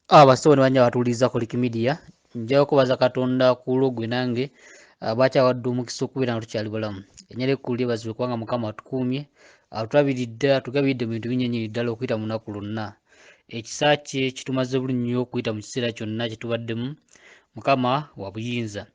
Abassebo ne bannyabo abatuwuliriza ku Lick Media, nja kubaza Katonda ku lwo ggwe nange abakyawadde omukisa okubeera nga tukyali balamu. Erinnya lye ekkulu lyebazibwe kubanga Mukama atukuumye, atulabiridde, atugabiridde mu bintu bingi nnyini ddala okuyita mu lunaku lwonna. Ekisa kye kitumaze bulungi nnyo okuyita mu kiseera kyonna kye tubaddemu. Mukama wa buyinza.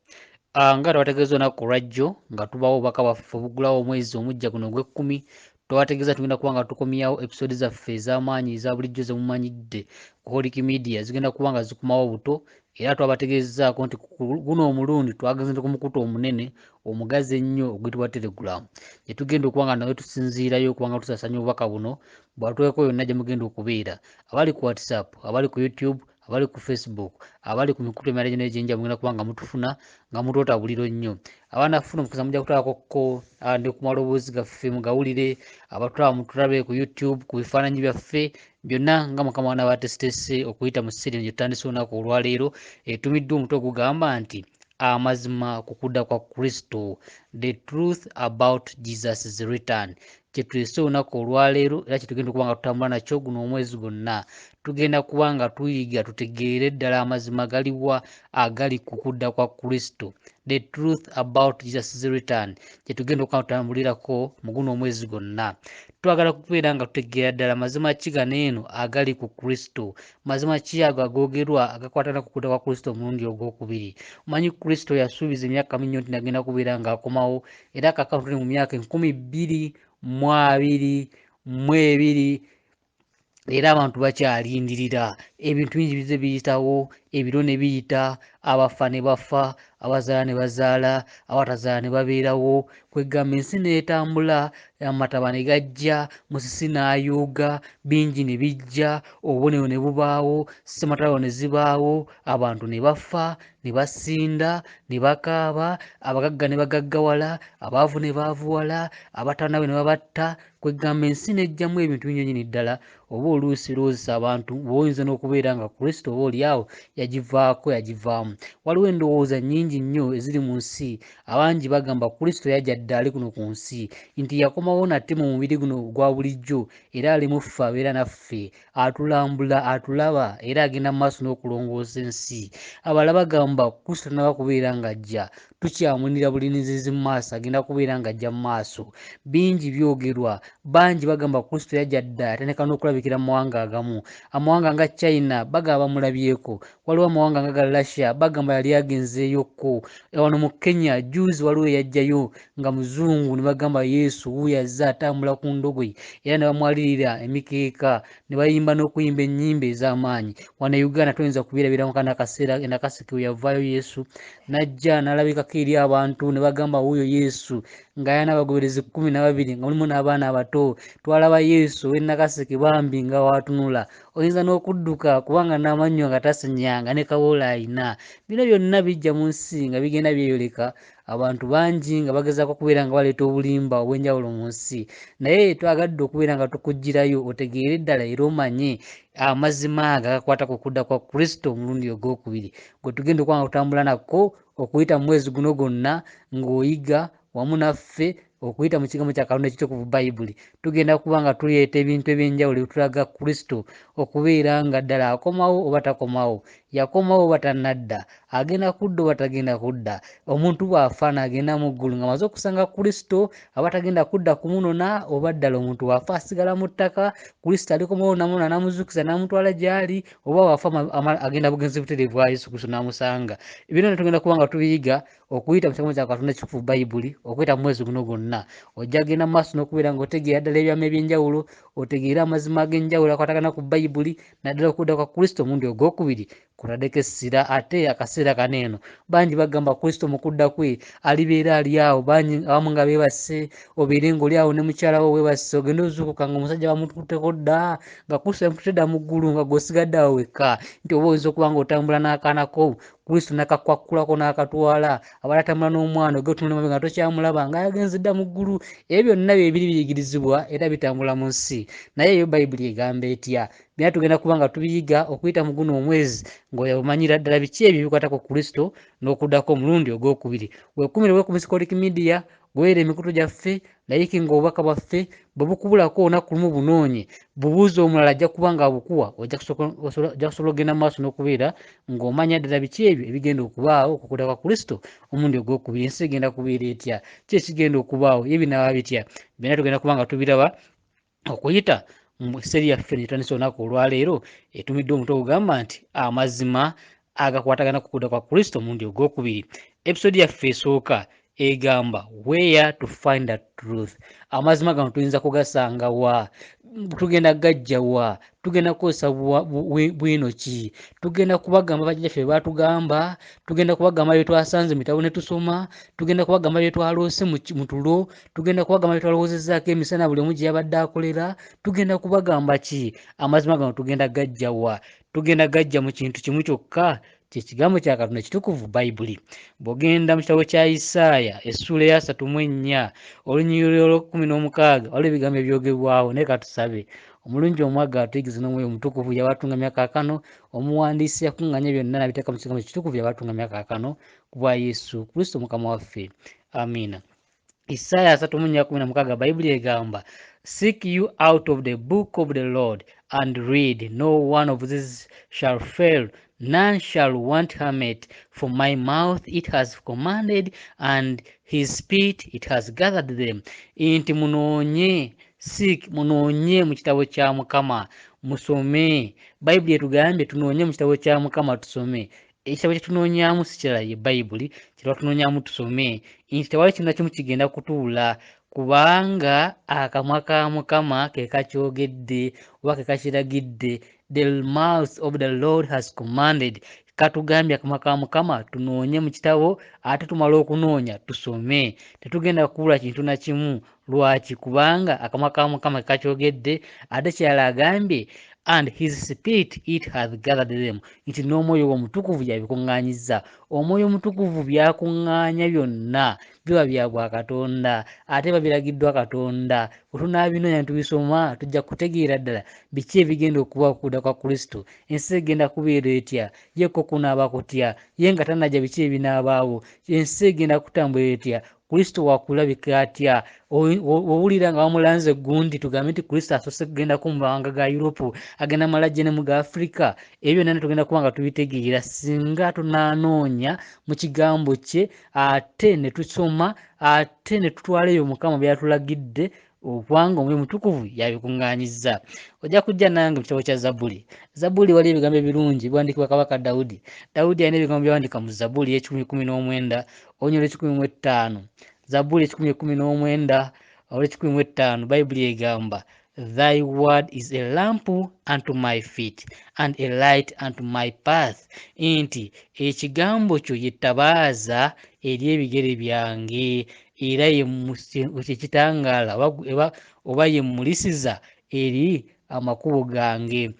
Nga twabategeeza olunaku olwajjo nga tubawa obubaka bwaffe obuggulawo omwezi omuggya guno ogw'ekkumi, twabategeeza tugenda kuba nga tukomyawo episode zaffe ez'amaanyi eza bulijjo ze mumanyidde ku Holic Media, zigenda kuba nga zikomawo buto. Era twabategeezaako nti guno omulundi twagenze ku mukutu omunene omugazi ennyo oguyitibwa Telegram, gye tugenda okuba nga nawe tusinziirayo okuba nga tusaasaanya obubaka buno bwatuweeko yonna gye mugenda okubeera, abali ku WhatsApp, abali ku YouTube, abali ku Facebook, abali ku mikutu emirala gyonna egy'enjawulo, mugenda kuba nga mutufuna nga mutoota buliro nnyo. Abanafuna omukisa mujja kutulabako ko ne ku maloboozi gaffe mugawulire, abatulaba mutulabe ku YouTube, ku bifaananyi byaffe byonna nga Mukama w'anaabateeseteese okuyita mu siri gye tutandise olunaku olwaleero etumiddwa omutwe ogugamba nti amazima ku kudda kwa Kristo, the truth about Jesus' return. Kye tuleese olunaku olwaleero era kye tugenda okuba nga tutambula nakyo guno omwezi gwonna. Tugenda kuba nga tuyiga tutegeere ddala amazima galiwa agali ku kudda kwa Kristo, the truth about Jesus' return, kye tugenda okuba nga tutambulirako mu guno omwezi gwonna. Twagala kubeera nga tutegeera ddala mazima ki gano eno agali ku Kristo, mazima ki ago agoogerwa agakwatana ku kudda kwa Kristo omulundi ogwokubiri. Omanyi Kristo yasuubiza emyaka mingi nti nagenda kubeera ng'akomawo, era kaakano tuli mu myaka 2022 era abantu bakyalindirira. Ebintu bingi bizze biyitawo, ebiro ne biyita, abafa ne bafa, abazaala ne bazaala, abatazaala ne babeerawo. Kwegamba ensi n'etambula, amataba ne gajja, musisi n'ayuuga, bingi ne bijja, obubonero ne bubaawo, ssematalo ne zibaawo, abantu ne bafa, ne basinda, ne bakaaba, abagagga ne bagaggawala, abaavu ne baavuwala, abatalina ne babatta. Kwegamba ensi n'ejjamu ebintu bingi nnyini ddala, oba oluusi lowoozesa abantu bw'oyinza n'okubeera nga Kristo oba oli awo yagivaako yagivaamu. Waliwo endowooza nnyingi nnyo eziri mu nsi. Abangi bagamba Kristo yajja dda ali kuno ku nsi, nti yakomawo nate mu mubiri guno ogwa bulijjo era ali mu ffe, abeera naffe, atulambula, atulaba era agenda mu maaso n'okulongoosa ensi. Abalala bagamba Kristo tannaba kubeera ng'ajja, tukyamulinira bulinzirizi mu maaso, agenda kubeera ng'ajja mu maaso. Bingi byogerwa, bangi bagamba Kristo yajja dda, yatandika n'okulabikira mu mawanga agamu. Amawanga nga China bagamba bamulabyeko, waliwo amawanga nga ga Russia bagamba yali agenzeeyokko. Wano mu Kenya juzi waliwo eyajjayo nga muzungu ne bagamba Yesu wuuyo azze atambula ku ndogoyi, era ne bamwalirira emikeeka ne bayimba n'okuyimba ennyimba ez'amaanyi. Wano e Uganda toyinza kubirabira kano akaseera Nakaseke we yavaayo Yesu n'ajja n'alabikako eri abantu ne bagamba wuuyo Yesu ng'ayina abagoberezi 12 nga mulimu n'abaana abato. Twalaba Yesu ow'e Nakaseke bambi nga w'atunula, oyinza n'okudduka kubanga n'amannyo nga tasinyanga ne kawoola ayina. Bino byonna bijja mu nsi nga bigenda byeyoleka, abantu bangi nga bagezaako okubeera nga baleeta obulimba obw'enjawulo mu nsi. Naye twagadde okubeera nga tukuggyirayo otegeere ddala era omanye amazima ago agakwata ku kudda kwa Kristo omulundi ogwokubiri, gwe tugenda okuba nga tutambula nako okuyita mu mwezi guno gwonna ng'oyiga wamu naffe okuyita mu kigambo kya Katonda ekitukuvu Bayibuli. Tugenda kuba nga tuleeta ebintu eby'enjawulo ebitulaga Kristo okubeera nga ddala akomawo oba takomawo, yakomawo oba tannadda, agenda kudda oba tagenda kudda. Omuntu bw'afa n'agenda mu ggulu ng'amaze okusanga Kristo aba tagenda kudda kumunona, oba ddala omuntu bw'afa asigala mu ttaka, Kristo alikomawo n'amunona n'amuzuukiza n'amutwala gy'ali, oba bw'afa agenda bugenzi butereevu wa Yesu Kristo n'amusanga. Ebyo byonna tugenda kuba nga tubiyiga okuyita mu kigambo kya Katonda ekitukuvu Bayibuli okuyita mu mwezi guno gwonna. Ojja kugenda mu maaso n'okubeera ng'otegeera ddala ebyama eby'enjawulo, otegeere amazima ag'enjawulo akwatagana ku Bayibuli, naddala okudda kwa Kristo omulundi ogwokubiri kutaddeko essira. Ate akaseera kano eno bangi bagamba Kristo mu kudda kwe alibeera ali awo, bangi abamu nga beebase, obeere ng'oli awo ne mukyala wo weebase, ogende ozuukuka ng'omusajja bamututteko dda, nga Kristo yamututte dda mu ggulu nga gw'osigadde awo wekka, nti oba oyinza okuba ng'otambula n'akaana ko Kristo n'akakwakulako n'akatwala, abala atambula n'omwana ogetunula emabega nga tokyamulaba nga yagenze dda mu ggulu. Ebyo byonna bye biri biyigirizibwa era bitambula mu nsi. Naye yo Bayibuli egamba etya? Byonna tugenda kuba nga tubiyiga okuyita mu guno omwezi ng'omanyira ddala biki ebyo ebikwata ku Kristo n'okuddako omulundi ogwokubiri. Weekumire weekumisa Holic Media Goberera emikutu gyaffe, likinga obubaka bwaffe, bwe bukubulako olunaku lumu bunoonye, bubuuze omulala ajja kuba nga abukuwa, ojja kusobola okugenda mu maaso n'okubeera ng'omanya ddala biki ebyo ebigenda okubaawo ku kudda kwa Kristo omulundi ogwokubiri. Ensi egenda kubeera etya? Ki ekigenda okubaawo? Ye binaaba bitya? Byonna tugenda kuba nga tubiraba okuyita mu seri yaffe netandise olunaku olwaleero etumiddwa omutwe ogugamba nti amazima agakwatagana ku kudda kwa Kristo omulundi ogwokubiri. Episode yaffe esooka egamba where to find the truth. Amazima gano tuyinza kugasanga wa? Tugenda gajja wa? Tugenda kukozesa bwino ki? Tugenda kubagamba bajjajjaffe bye baatugamba, tugenda kubagamba bye twasanze mu bitabo ne tusoma, tugenda kubagamba bye twaloose mu tulo, tugenda kubagamba bye twalowoozezzaako emisana buli omu gye yabadde akolera, tugenda kubagamba ki? Amazima gano tugenda gajja wa? Tugenda gajja mu kintu kimu kyokka, kye kigambo kya Katonda ekitukuvu, Bayibuli. Bw'ogenda mu kitabo kya Isaaya essuula eya 34 olunyiriri olw'ekkumi n'omukaaga waliwo ebigambo ebyogerwawo, naye katusabe. Omulungi omwagala atuyigize n'Omwoyo Omutukuvu yabatungamya kaakano, omuwandiisi yakuŋŋaanya byonna n'abiteeka mu kigambo ekitukuvu yabatungamya kaakano, ku bwa Yesu Kristo Mukama waffe. Amiina. Isaaya 34:16 Bayibuli egamba, Seek you out of the book of the Lord and read, no one of these shall fail, none shall want her mate, for my mouth it has commanded and his spirit it has gathered them. Nti munoonye, seek, munoonye mu kitabo kya Mukama, musome. Bayibuli etugambye tunoonye mu kitabo kya Mukama tusome. Ekitabo kye tunoonyaamu si kirala ye Bayibuli, kye tunoonyaamu tusome. Nti tewali kintu na kimu kigenda kutuula, kubanga akamwa ka Mukama ke kakyogedde oba ke kakiragidde. The mouth of the Lord has commanded. Katugambye akamwa ka Mukama tunoonye mu kitabo, ate tumala okunoonya tusome. Tetugenda kubula kintu na kimu. Lwaki? Kubanga akamwa ka Mukama ke kakyogedde, ate kirala agambye and his spirit it hath gathered them. Nti n'Omwoyo we Omutukuvu yabikuŋŋaanyizza. Omwoyo Omutukuvu by'akuŋŋaanya byonna biba bya bwa Katonda, ate babiragiddwa Katonda. Bwe tunaabinoonya ne tubisoma, tujja kutegeera ddala biki ebigenda okuba okudda kwa Kristo. Ensi egenda kubeera etya? Ye ko kunaaba kutya? Ye nga tannajja biki ebinaabaawo? Ensi egenda kutambula etya? Kristo wakulabika atya? Owulira nga bamulanze gundi, tugambe nti Kristo asoose kugendako mu mawanga ga Europe, agenda mala ajje ne mu ga Africa. Ebyo byonna tugenda kuba nga tubitegeera singa tunaanoonya mu kigambo kye, ate ne tusoma, ate ne tutwala ebyo Mukama by'atulagidde, okubanga Omwoyo Omutukuvu yabikuŋŋaanyizza. Ojja kujja nange mu kitabo kya Zabbuli. Zabbuli waliyo ebigambo ebirungi biwandiikibwa Kabaka Dawudi. Dawudi alina ebigambo by'awandiika mu Zabbuli ekikumi kumi n'omwenda, olunyiriri lw'ekikumi mu etaano. Zabbuli ekikumi kumi n'omwenda, olw'ekikumi mu etaano, Bayibuli egamba, Thy word is a lamp unto my feet and a light unto my path. Nti ekigambo kyo ye ttabaaza eri ebigere byange, era ye kye kitangaala oba ye mmulisiza eri amakubo gange.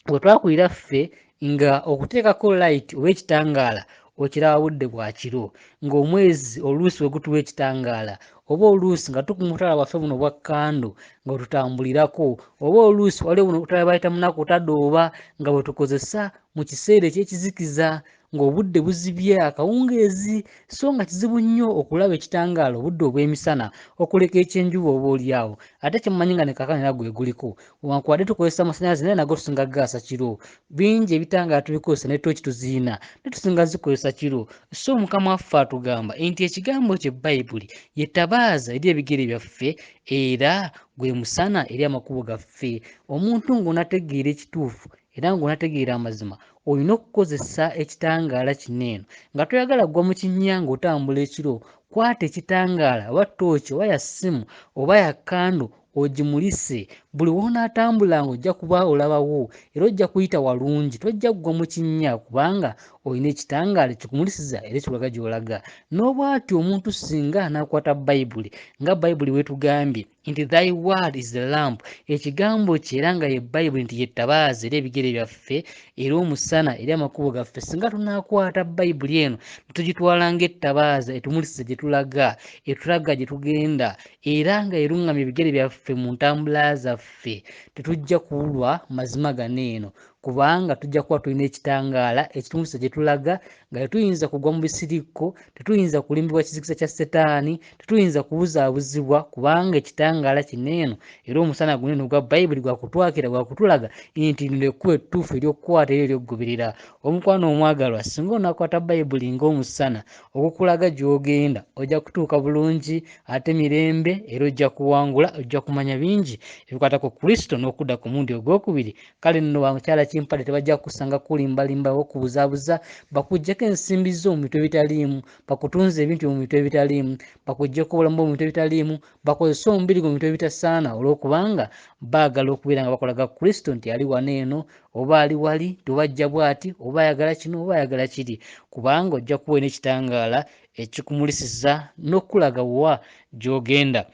Bwe twakulira ffe nga okuteekako light oba ekitangaala okiraba budde bwa kiro, ng'omwezi oluusi we gutuwa ekitangaala, oba oluusi nga tukuma obutaala bwaffe buno obwa kkando nga bwe tutambulirako, oba oluusi waliwo buno obutaala bayita munaku tadooba nga bwe tukozesa mu kiseera eky'ekizikiza ng'obudde buzibye akawungeezi, so nga kizibu nnyo okulaba ekitangaala obudde obw'emisana okuleka ekyenjuba oba oliawo. Ate kyemumanyi nga ne kaakano era gwe guliko, wankubadde tukozesa amasannyalaze naye nago tusinga gaasa kiro. Bingi ebitangaala tubikozesa ne ttooki tuziyina ne tusinga zikozesa kiro. So Mukama waffe atugamba nti ekigambo kye Bayibuli ye ttabaaza eri ebigere byaffe era gwe musana eri amakubo gaffe. Omuntu ng'onategeera ekituufu era ng'onategeera amazima, olina okukozesa ekitangaala kino eno. Nga toyagala kugwa mu kinnya ng'otambula ekiro, kwata ekitangaala oba ttooki oba ya ssimu oba ya kkando ogimulise. Buli w'onaatambulanga ojja kuba olabawo era ojja kuyita walungi, tojja kugwa mu kinnya kubanga olina ekitangaala ekikumulisiza era ekikulaga gy'olaga. N'obw'atyo omuntu singa anaakwata Bayibuli nga Bayibuli bw'etugambye nti thy word is the lamp, ekigambo kye era nga ye Bayibuli nti ye ttabaaza eri ebigere byaffe era omusana eri amakubo gaffe. Singa tunaakwata Bayibuli eno ne tugitwala ng'ettabaaza etumulisiza gye tulaga, etulaga gye tugenda, era nga eruŋŋamya ebigere byaffe mu ntambula zaffe, tetujja kubulwa mazima gano eno. Kubanga tujja kuba tulina ekitangaala ekitumulisa gye tulaga, nga tetuyinza kugwa mu bisirikko, tetuyinza kulimbibwa kizikiza kya Setaani, tetuyinza kubuzaabuzibwa, kubanga ekitangaala kino eno era omusana guno eno ogwa Bayibuli gwakutwakira, gwakutulaga nti lino ekkubo ettuufu ery'okukwata era ery'okugoberera. Omukwano omwagalwa, singa onaakwata Bayibuli ng'omusana ogukulaga gy'ogenda, ojja kutuuka bulungi ate mirembe, era ojja kuwangula, ojja kumanya bingi ebikwata ku Kristo n'okudda ku mulundi ogwokubiri. Kale nno bamukyala Kimpadde tebajja kukusanga kulimbalimba okubuzaabuza, bakuggyeko ensimbi zo mu bintu ebitaliimu, bakutunze ebintu mu bintu ebitaliimu, bakuggyeko obulamu bwo mu bintu ebitaliimu, bakozese omubiri gwo mu bintu ebitasaana, olw'okubanga baagala okubeera nga bakolaga Kristo nti ali wano eno oba ali wali, tobajja bw'ati, oba ayagala kino oba ayagala kiri, kubanga ojja kuba olina ekitangaala ekikumulisiza n'okukulaga wa gy'ogenda.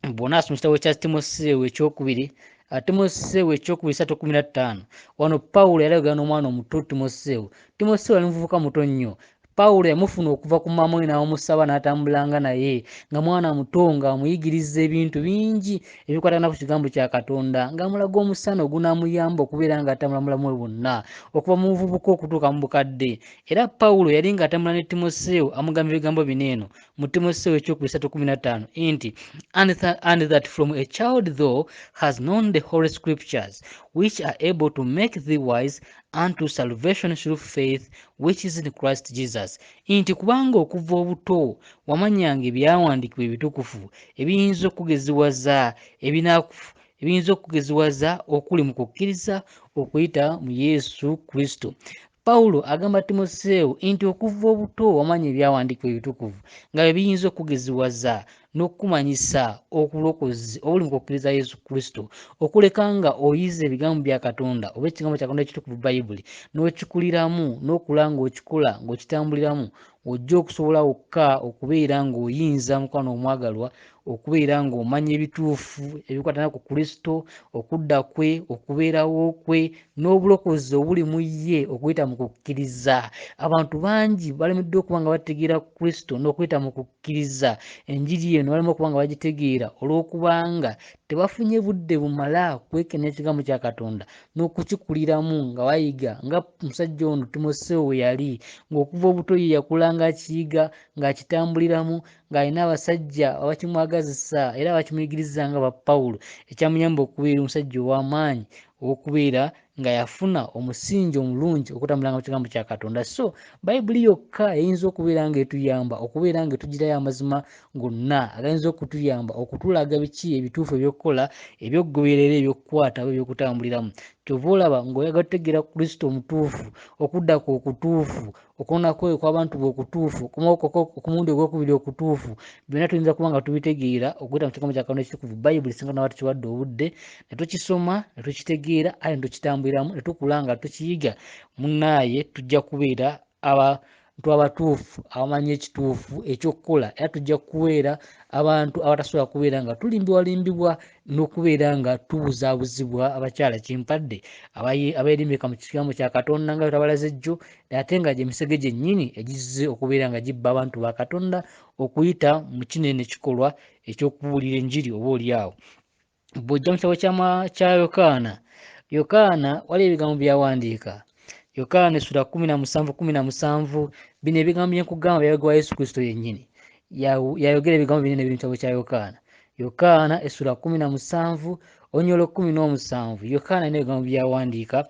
Bw'onaasoma ekitabo kya Timoseewo ekyokubiri, Timoseewo ekyokubiri 3:15, wano Pawulo yali ayogera n'omwana omuto Timoseewo. Timoseewo yali muvubuka muto nnyo. Pawulo yamufuna okuva ku maama we n'amusaba n'atambulanga naye nga mwana muto, ng'amuyigiriza ebintu bingi ebikwatagana ku kigambo kya Katonda, ng'amulaga omusana ogunaamuyamba okubeera ng'atambula mu bulamu bwe bwonna, okuva mu buvubuka okutuuka mu bukadde. Era Pawulo yali ng'atambula ne Timoseewo, amugamba ebigambo bino eno mu Timoseewo ekyokubiri 3:15 nti, and that from a child thou hast known the holy scriptures, which are able to make thee wise unto salvation through faith which is in Christ Jesus. Nti kubanga okuva obuto wamanyanga ebyawandiikibwa ebitukuvu ebiyinza okugeziwaza ebiyinza okugeziwaza okuli mu kukkiriza okuyita mu Yesu Kristo. Pawulo agamba Timoseewo nti okuva obuto wamanya ebyawandiikibwa ebitukuvu nga bye biyinza okugeziwaza n'okukumanyisa obulokozi obuli mu kukkiriza Yesu Kristo, okuleka nga oyize ebigambo bya Katonda oba ekigambo kya Katonda ekitukuvu Bayibuli, n'okikuliramu n'okula ng'okikola ng'okitambuliramu, ojja okusobola wokka okubeera ng'oyinza, mukwano omwagalwa, okubeera ng'omanya ebituufu ebikwatana ku Kristo, okudda kwe, okubeerawo kwe, n'obulokozi obuli mu ye okuyita mu kukkiriza. Abantu bangi balemeddwa okuba nga bategeera Kristo n'okuyita mu kukkiriza. Enjiri eno balema okuba nga bagitegeera olw'okubanga tebafunye budde bumala kwekenneenya ekigambo kya Katonda n'okukikuliramu nga bayiga, nga musajja ono Timoseewo bwe yali, ng'okuva obuto ye yakula ng'akiyiga, ng'akitambuliramu, ng'alina abasajja abakimwagazisa era abakimuyigiriza nga ba Pawulo, ekyamuyamba okubeera omusajja ow'amaanyi, ow'okubeera nga yafuna omusingi omulungi okutambulanga mu kigambo kya Katonda. So Bayibuli yokka eyinza okubeera ng'etuyamba okubeera ng'etugirayo amazima gonna agayinza okutuyamba okutulaga biki ebituufu ebyokukola, ebyokugoberera era ebyokukwata oba ebyokutambuliramu. Kyova olaba ng'oyagala otegeera Kristo omutuufu, okudda kwe okutuufu, okuwona kwe okw'abantu be okutuufu, okukomawo kwe okumulundi ogwokubiri okutuufu, byonna tuyinza kuba nga tubitegeera okuyita mu kigambo kya Katonda ekitukuvu Bayibuli, singa tunaaba tukiwadde obudde ne tukisoma ne tukitegeera aye ne tukitambuliramu ne tukula nga tukiyiga, munnaaye tujja kubeera abantu abatuufu abamanyi ekituufu ekyokukola, era tujja kubeera abantu abatasobola kubeera nga tulimbibwalimbibwa n'okubeera nga tubuzaabuzibwa abakyala Kimpadde abeerimbika mu kigambo kya Katonda nga bwe twabalaze jjo, ate nga gy'emisege gyennyini egizze okubeera nga gibba abantu ba Katonda okuyita mu kinene ekikolwa eky'okubuulira enjiri oba oli awo. Bw'ojja mu kitabo kya Yokaana, Yokaana waliwo ebigambo by'awandiika. Yokaana essula 17:17, bino ebigambo bye nkugamba byayogerwa Yesu Kristo yennyini. Yayogera ebigambo bino ebiri mu kitabo kya Yokaana. Yokaana essula 17, onyolo 17, Yokaana alina ebigambo by'awandiika.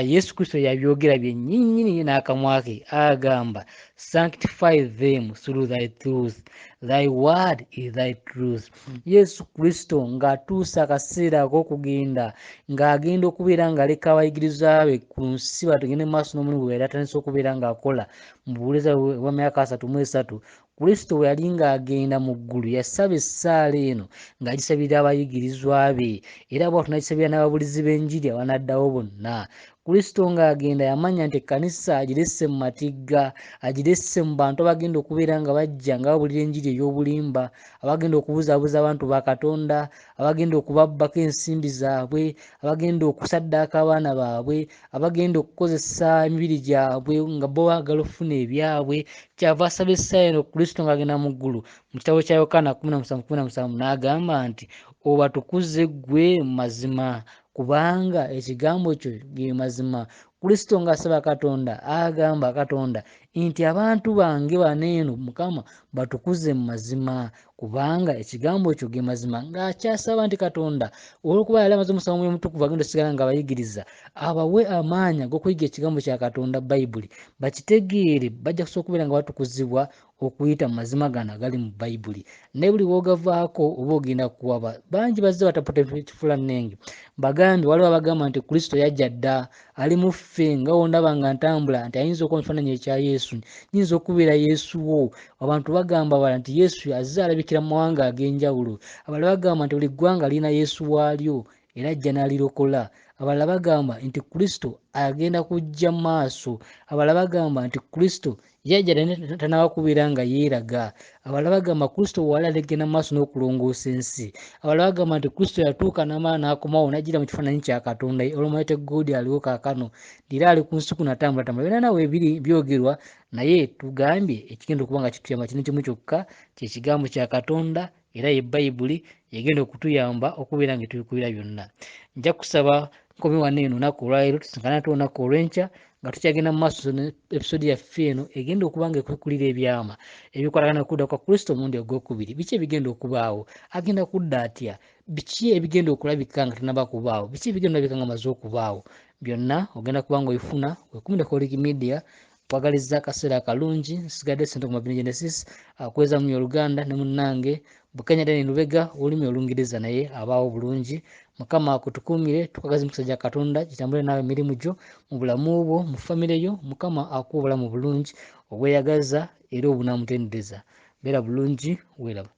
Yesu Kristo yabyogera byennyini n'akamwa ke, agamba, sanctify them through thy truth, thy word is thy truth. Yesu Kristo ng'atuuse akaseera ak'okugenda, ng'agenda okubeera ng'aleka abayigirizwa be ku nsi batugende mu maaso n'omulimu gwe yali atandise okubeera ng'akola mu buweereza bwe obw'emyaka 33. Kristo bwe yali ng'agenda mu ggulu yasaba essaala eno ng'agisabira abayigirizwa be, era bw'atyo n'agisabira n'ababuulizi b'enjiri abanaddawo bonna. Kristo ng'agenda yamanya nti ekkanisa agiresse mu matigga, agiresse mu bantu abagenda okubeera nga bajja nga babuulira enjiri ey'obulimba, abagenda okubuzaabuza abantu ba Katonda, abagenda okubabbako ensimbi zaabwe, abagenda okusaddaaka abaana baabwe, abagenda okukozesa emibiri gyabwe nga bo baagala okufuna ebyabwe. Kyava asaba essaala eno Kristo ng'agenda mu ggulu mu kitabo kya Yokaana 17:17 n'agamba nti, obatukuze ggwe mu mazima, kubanga ekigambo kyo ge mazima. Kristo ng'asaba Katonda agamba Katonda nti abantu bange bano eno Mukama batukuze mu mazima, kubanga ekigambo kyo ge mazima. Ng'akyasaba nti Katonda olw'okuba yali amaze omusaba Omwoyo Omutukuvu agenda osigala ng'abayigiriza, abawe amaanyi ag'okuyiga ekigambo kya Katonda Bayibuli, bakitegeere, bajja kusobola okubeera nga batukuzibwa okuyita mu mazima gano agali mu Bayibuli. Naye buli w'ogavaako oba ogenda kuwaba. Bangi bazze bataputa ekifulannenge, bagambye waliwo abagamba nti Kristo yajja dda, ali mu ffe, nga wondaba nga ntambula nti ayinza okuba mu kifaananyi ekya Yesu, nyinza okubeera Yesu wo. Abantu bagamba abalala nti Yesu azze alabikira mu mawanga ag'enjawulo. Abalala bagamba nti buli ggwanga lirina Yesu waalyo era ajja n'alirokola. Abalala bagamba nti Kristo agenda kujja mu maaso. Abalala bagamba nti Kristo yajja naye tannaba kubeera nga yeeraga. Abalala bagamba Kristo waali alegenda mu maaso n'okulongoosa ensi. Abalala bagamba nti Kristo yatuuka n'amala n'akomawo n'ajjira mu kifaananyi kya Katonda, Almighty God aliwo kaakano, era ali ku nsi kuno atambulatambula. Byonna naawe ebiri byogerwa, naye tugambye ekigenda okuba nga kituyamba kino kimu kyokka, kye kigambo kya Katonda, era ye Bayibuli yegenda okutuyamba okubeera nga etubikubira byonna. Nja kusaba nkome wano eno olunaku olwaleero, tusinkane ate olunaku olw'enkya nga tukyagenda mu maaso ne episode yaffe eno egenda okuba nga ekwekulira ebyama ebikwatagana ku kudda kwa Kristo omulundi ogwokubiri. Biki ebigenda okubaawo? Agenda kudda atya? Biki ebigenda okulabika nga tannaba kubaawo? Biki ebigenda okulabika nga amaze okubaawo? Byonna ogenda kuba ng'obifuna wekumire ku Holic Media. Nkwagalizza akaseera akalungi. Nsigadde Ssente ku Mabini Genesis, akweza mu Oluganda ne munnange Bukenya Daniel Lubega olulimi Olungereza, naye abaawo bulungi. Mukama akutukuumire, tukwagaza emikisa gya Katonda gitambule naawe emirimu gyo, mu bulamu bwo, mu famire yo. Mukama akuwa obulamu bulungi obweyagaza era obunaamutendereza. Beera bulungi, weeraba.